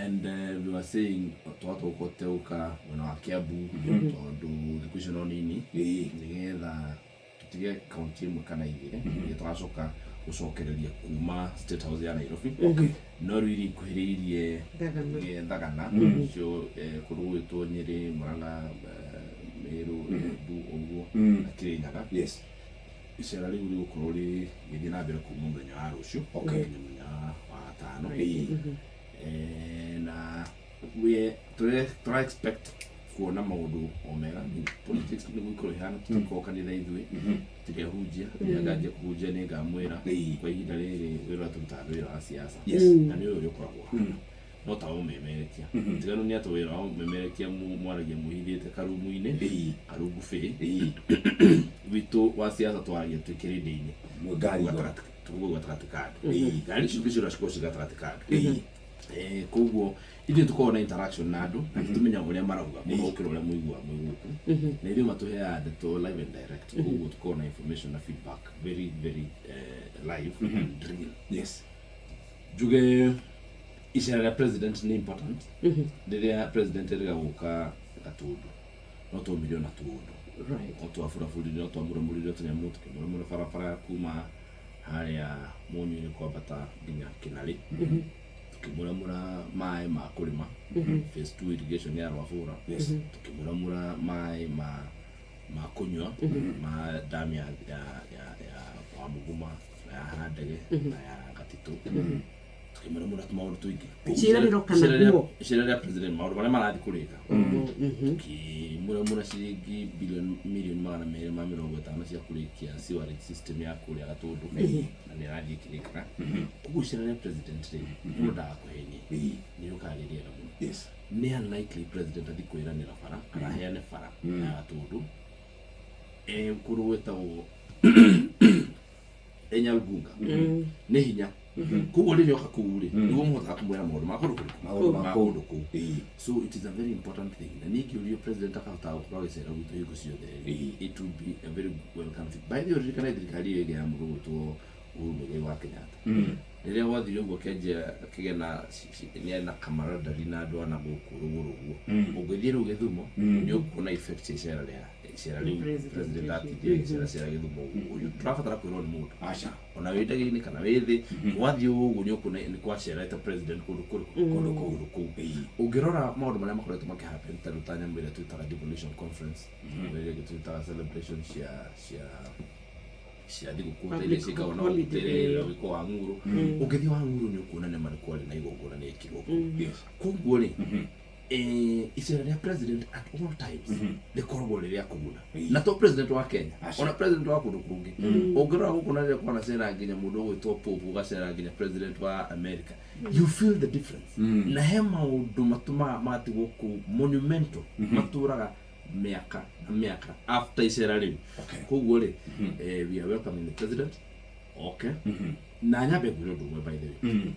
And we were saying twahota gũkorwo tũtegũka mwena wa Kiambu tondũ thikũ icio no nini, nĩgetha tũtige kaunti ĩmwe kana igĩrĩ, nĩgetha tũgacoka gũcokereria kuma State House ya Nairobi. No rĩu iria ikuhĩrĩirie Thagana. Thagana icio, kũndũ gũgwĩtwo Nyĩrĩ, Murang'a, Meru, Embu ũguo na Kĩrĩnyaga. Icera rĩu rĩgũkorwo rĩgĩthiĩ na mbere kuma mũthenya wa rũciũ nginya mũthenya wa gatano. Na we tũra expect kuona maũndũ o mega. Politics nĩguo ikorwo ihana, tũtikorwo kanitha ithuĩ, tũtirehunjia. Rĩrĩa nganjia kũhunjia nĩ ngamwĩra. Kwa ihinda rĩrĩ wĩra ũrĩa tũrutaga nĩ wĩra wa siasa. Na nĩ ũyũ ũrĩa ũkoragwo ũhana no ta ũmemerekia. Tiganu nĩ atĩ wĩra wa ũmemerekia mwaragia mwĩhithĩte karumu-inĩ, karungu bĩ. Witũ wa siasa twaragia twĩ kĩrĩndĩ-inĩ. Ngari igũrũ. Tũguo gatagatĩ ka andũ. Ngari icio ingĩ ciothe cikoragwo ciĩ gatagatĩ ka andũ. Koguo ithuĩ tũkoragwo na interaction na andũ na nĩtũmenyaga ũrĩa marauga mũno gũkĩra ũrĩa mũiguaga mwĩ gũkũ, na ithuĩ matũheaga ndeto live and direct. Koguo tũkoragwo na information na feedback very very live and real. Njuge icera rĩa president nĩ important. Rĩrĩa president erĩga gũka Gatũndũ, no twaumire ona tũũndũ, no twaburaburire, no twamũramũrire tũnyamũ, tũkĩmũramũra barabara ya kuma harĩa Mũnyũ-inĩ kwambata nginya Kĩnarĩ, tũkĩmũramũra maĩ ma kũrĩma, phase 2 irrigation ya Rwabũra, tũkĩmũramũra maĩ ma kũnyua ma dam ya Wamũguma na ya Handege na ya Gatitũ, tũkĩmũramũra tũmaũndũ tũingĩ. Ciĩranĩro kana guo? Icera rĩa president, maũndũ marĩa marathiĩ kũrĩka, tũkĩmũramũra ciringi bilioni 250 million cia kũrĩkia sewerage system ya kũrĩa Gatũndũ, na nĩ ĩrathiĩ ĩkĩrĩkaga. Koguo icera rĩa president rĩ, mũndũ ndagakũhenie, nĩ rĩũkaga rĩ rĩega mũno. Nĩ unlikely president athiĩ kwĩranĩra bara kana aheane bara ya Gatũndũ kũndũ gwĩtagwo Enyalgunga, nĩ hinya. Koguo rĩrĩa oka kũu rĩ, nĩguo mũhotaga kũmwĩra maũndũ ma kũndũ kũrĩkũ? Maũndũ ma ma kũu. Kũndũ kũu. So it is a very important thing, na ningĩ ũrio president akahota gũkorwo agĩcera gwitũ hingo ciothe rĩ, it will be a very welcome thing. By the way, ririkana thirikari ĩyo ĩngĩ ya mũndũ gwĩtwo Uhuru Muigai wa Kenyatta, rĩrĩa gwathire ũguo kĩanjia kĩgĩa na nĩ arĩ na camaraderie na andũ ana gũkũ rũgũrũ ũguo. Ũngĩthiĩ rĩu Gĩthumo, nĩ ũkuona effect ya icera rĩu President president ũcio. atindire agĩcera cera Gĩthumo ũguo. Ũyũ tũrabatara kwĩrwo nĩ mũndũ Aca. Ona wĩ ndege-inĩ kana wĩ thĩ, wathiĩ ũguo nĩ ũkuona nĩ kwacerete president kũndũ kũrĩkũ? Kũndũ kũu. Kũndũ kũu. Ũngĩrora maũndũ marĩa makoretwo makĩhappen, ta rĩu ta nyamũ ĩrĩa twĩtaga devolution conference, nyamũ ĩrĩa ĩngĩ twĩtaga celebration cia thigũkũ ta iria Public ciĩkagwo na holiday. ũgitĩri wĩkwo wa ng'uru. Ũngĩthiĩ wa ng'uru nĩ ũkuona nĩma nĩ kwarĩ na igongona nĩ ekirwo kũu. Koguo rĩ, icera rĩa president at all times rĩkoragwo rĩ rĩa kũguna, na to president wa Kenya, Aca. ona president wa kũndũ kũngĩ. Ũngĩrora gũkũ na rĩrĩa kwanacera nginya mũndũ ũgwĩtwo Pope, ũgacera nginya president wa America, you feel the difference. Na he maũndũ matũmaga matigwo kũu monumental, matũraga mĩaka na mĩaka after icera rĩu. Koguo rĩ, we are welcoming the president, okay? Na nyambe ngwĩre ũndũ ũmwe, by the way.